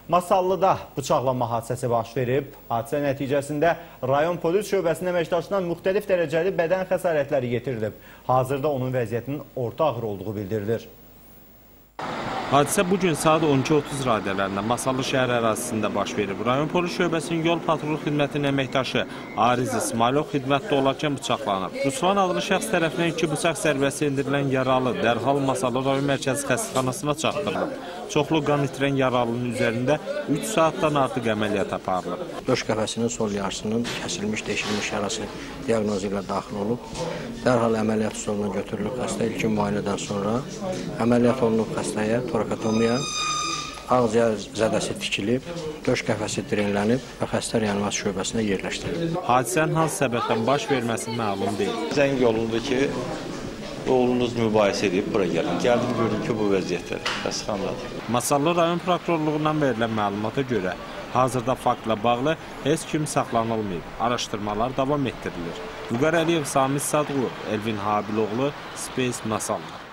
Masallıda bıçaqlanma hadisəsi baş verib. Hadisə nəticəsində rayon polis şöbəsinin əməkdaşından müxtəlif dərəcəli bədən xəsarətləri yetirilib. Hazırda onun vəziyyətinin orta ağır olduğu bildirilir. Hadisə bugün saat 12:30 radələrində Masallı şəhər ərazisində baş verib. Rayon polis şöbəsinin yol patrul xidmətinin əməkdaşı Ariz İsmailov xidmətdə olarkən bıçaqlanıb. Ruslan adlı şəxs tərəfindən 2 bıçaq zərbəsi endirilən yaralı dərhal Masallı rayon mərkəzi xəstəxanasına çatdırılıb. Çoxlu qan itirən yaralının üzərində 3 saatdan artıq əməliyyat aparılıb. Döş qəfəsinin sol yarısının kəsilmiş, deşilmiş yarası diaqnozu ilə daxil olub. Dərhal əməliyyat stoluna götürülüb xəstə ilkin müayinədən sonra əməliyyat olunub xəstəyə torakotomiya, ağciyər zədəsi tikilib, döş qəfəsi drenlənib və xəstə reanimasiya şöbəsinə yerləşdirilib. Hadisənin hansı səbəbdən baş verməsi məlum deyil. Zəng olundu ki, oğlunuz mübahisə edib bura gəlin. Gəldim, gördüm ki, bu vəziyyətdə xəstəxanadadır. Masallı rayon prokurorluğundan verilən məlumata görə hazırda faktla bağlı heç kim saxlanılmayıb. Araşdırmalar davam etdirilir. Vüqar Əliyev, Sami Sadıqov, Elvin Habiloğlu, Space Masallı.